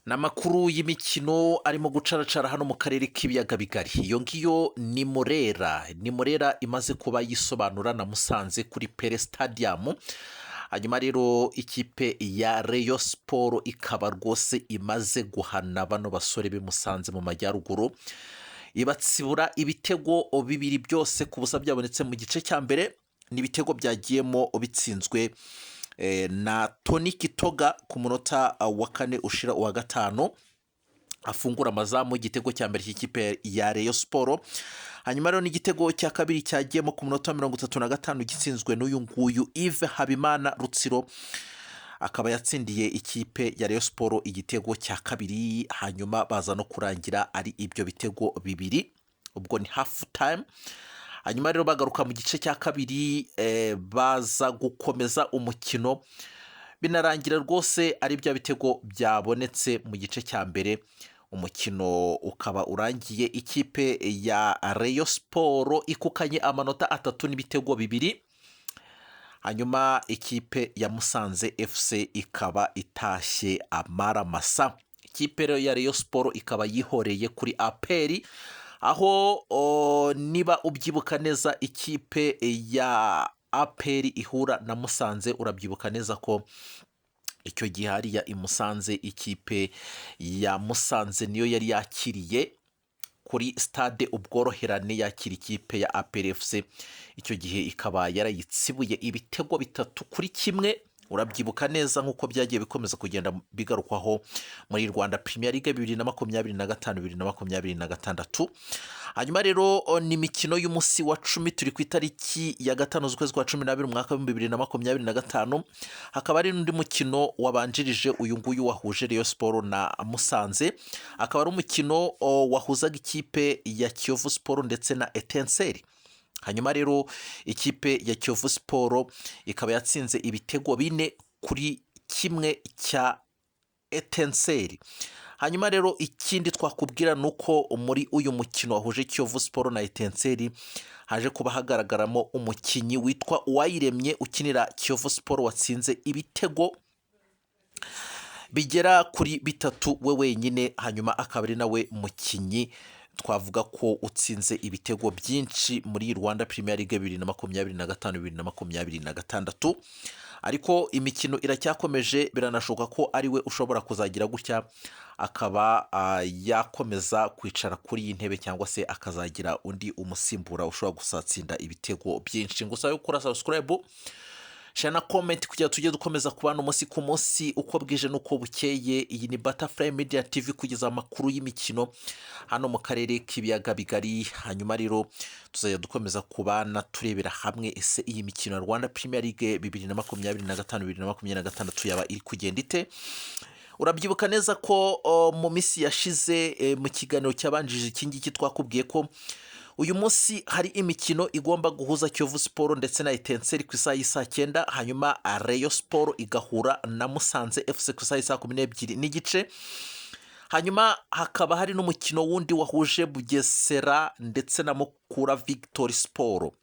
Ni amakuru y'imikino arimo gucaracara hano mu karere k'ibiyaga bigari. Iyo ngiyo ni Murera, ni Murera imaze kuba yisobanura na Musanze kuri Pele Stadium. Hanyuma rero ikipe ya Rayon Sports ikaba rwose imaze guhana bano basore b'i Musanze mu majyaruguru, ibatsibura ibitego bibiri byose ku busa byabonetse mu gice cya mbere. Ni ibitego byagiyemo bitsinzwe na Tony Kitoga ku munota wa kane ushira uwa gatanu, afungura amazamu, igitego cya mbere cy'ikipe ya Rayon Sports. Hanyuma rero n'igitego cya kabiri cyagiyemo ku munota wa 35, gitsinzwe n'uyu nguyu Yves Habimana Rutsiro, akaba yatsindiye ikipe ya Rayon Sports igitego cya kabiri. Hanyuma baza no kurangira ari ibyo bitego bibiri, ubwo ni half time. Hanyuma rero bagaruka mu gice cya kabiri, baza gukomeza umukino, binarangira rwose ari bya bitego byabonetse mu gice cya mbere. Umukino ukaba urangiye ikipe ya Rayon Sports ikukanye amanota atatu n'ibitego bibiri, hanyuma ikipe ya Musanze FC ikaba itashye amaramasa. Ikipe rero ya Rayon Sports ikaba yihoreye kuri APR, aho niba ubyibuka neza ikipe ya APR ihura na Musanze, urabyibuka neza ko icyo gihe hariya i Musanze ikipe ya Musanze niyo yari yakiriye kuri Stade Ubworoherane, yakira ikipe ya APR FC. Icyo gihe ikaba yarayitsibuye ibitego 3-1. Urabyibuka neza nk'uko byagiye bikomeza kugenda bigarukwaho muri Rwanda Premier League 2025, 2026. Hanyuma rero ni imikino y'umunsi wa 10, turi ku itariki ya 5 z'ukwezi kwa 12 umwaka w'2025. Hakaba hari n'undi mukino wabanjirije uyu nguyu wahuje Rayon Sports na Musanze, akaba ari umukino wahuzaga ikipe ya Kiyovu Sports ndetse na Etincelles. Hanyuma rero ikipe ya Kiyovu Sports ikaba yatsinze ibitego 4-1 cya Etincelles. Hanyuma rero ikindi twakubwira ni uko muri uyu mukino wahuje Kiyovu Sports na Etincelles haje kuba hagaragaramo umukinnyi witwa Uwayiremye ukinira Kiyovu Sports, watsinze ibitego bigera kuri bitatu we wenyine. Hanyuma akaba ari nawe mukinnyi twavuga ko utsinze ibitego byinshi muri Rwanda Premier League 2025, 2026. Ariko imikino iracyakomeje, biranashoboka ko ari we ushobora kuzagira gutya akaba yakomeza kwicara kuri iyi ntebe, cyangwa se akazagira undi umusimbura ushobora gusatsinda ibitego byinshi. Gusa yo gukora subscribe, share na comment kugira tujye dukomeza kubana umunsi ku munsi, uko bwije n'uko bukeye. Iyi ni Butterfly Media TV, kugeza amakuru y'imikino hano mu karere k'ibiyaga bigari. Hanyuma rero tuzajya dukomeza kubana turebera hamwe ese iyi mikino ya Rwanda Premier League 2025, 2026 yaba iri kugenda ite. Urabyibuka neza ko mu minsi yashize, mu kiganiro cyabanjije iki ngiki, twakubwiye ko uyu munsi hari imikino igomba guhuza Kiyovu Sports ndetse na Etincelles ku isaha y'isaa 9, hanyuma Rayon Sports igahura na Musanze FC ku isaha y'isaa 12:30. Hanyuma hakaba hari n'umukino wundi wahuje Bugesera ndetse na Mukura Victory Sport.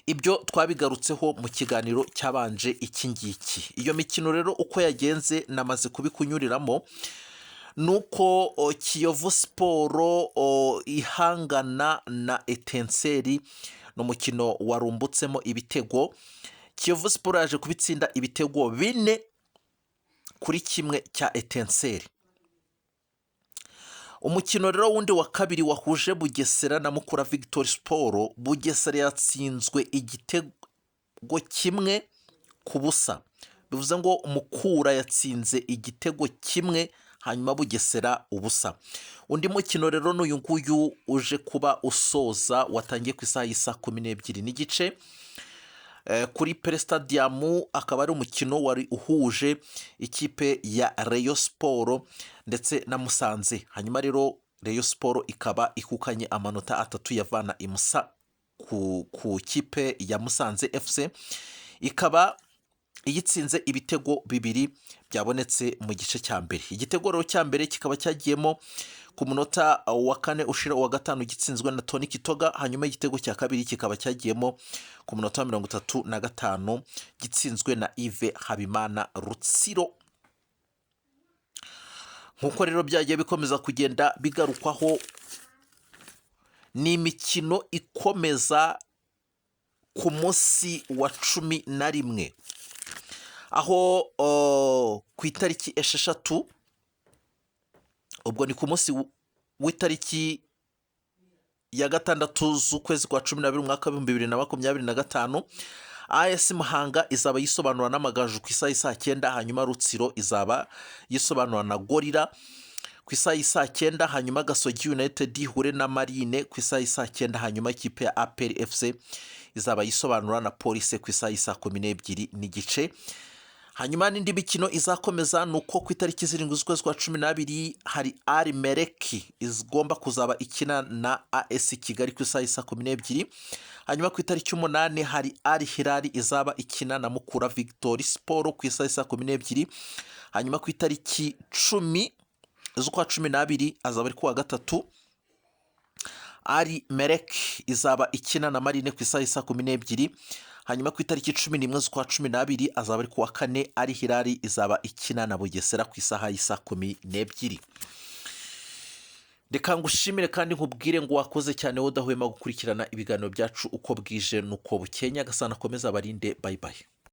Ibyo twabigarutseho mu kiganiro cyabanje iki ngiki. Iyo mikino rero uko yagenze namaze kubikunyuriramo, ni uko Kiyovu Sports ihangana na Etincelles, ni umukino warumbutsemo ibitego. Kiyovu Sports yaje kubitsinda ibitego 4-1 cya Etincelles. Umukino rero wundi wa kabiri wahuje Bugesera na Mukura Victory Sport, Bugesera yatsinzwe igitego 1-0, bivuze ngo Mukura yatsinze igitego kimwe, hanyuma Bugesera ubusa. Undi mukino rero ni uyu nguyu uje kuba usoza, watangiye ku isaha y'isaa 12:30 kuri Pele Stadium, akaba ari umukino wari uhuje ikipe ya Rayon Sports ndetse na Musanze. Hanyuma rero Rayon Sports ikaba ikukanye amanota atatu yavana imusa ku kipe ya Musanze FC, ikaba iyitsinze ibitego bibiri byabonetse mu gice cya mbere. Igitego rero cya mbere kikaba cyagiyemo ku munota wa kane ushira uwa gatanu, gitsinzwe na Tony Kitoga. Hanyuma igitego cya kabiri kikaba cyagiyemo ku munota wa 35, gitsinzwe na Yves Habimana Rutsiro. Nk'uko rero byagiye bikomeza kugenda bigarukwaho, ni imikino ikomeza ku munsi wa 11, aho ku itariki 6, ubwo ni ku munsi w'itariki ya 6 z'ukwezi kwa 12 umwaka w'2025, AS Muhanga izaba yisobanura n'Amagaju ku isaha y'isaa 9, hanyuma Rutsiro izaba yisobanura na Gorilla ku isaha y'isaa 9, hanyuma Gasogi United ihure na Marine ku isaha y'isaa 9, hanyuma ikipe ya APR FC izaba yisobanura na Police ku isaha y'isaa 12:30. Hanyuma n'indi mikino izakomeza ni uko ku itariki 7 z'ukwezi kwa 12 hari Al Merreikh igomba kuzaba ikina na AS Kigali ku isaha y'isaa 12, hanyuma ku itariki 8 hari Al Hilal izaba ikina na Mukura Victory Sport ku isaha y'isaa 12, hanyuma ku itariki 10 z'ukwa 12, azaba ari kuwa gatatu, Al Merreikh izaba ikina na Marine ku isaha y'isaa 12, hanyuma ku itariki 11 z'ukwa 12, azaba ari kuwa kane, Al Hilal izaba ikina na Bugesera ku isaha y'isaa 12. Reka ngushimire kandi nkubwire ngo wakoze cyane wowe udahwema gukurikirana ibiganiro byacu uko bwije n'uko bukeye. Nyagasani akomeze abarinde. Bye bye.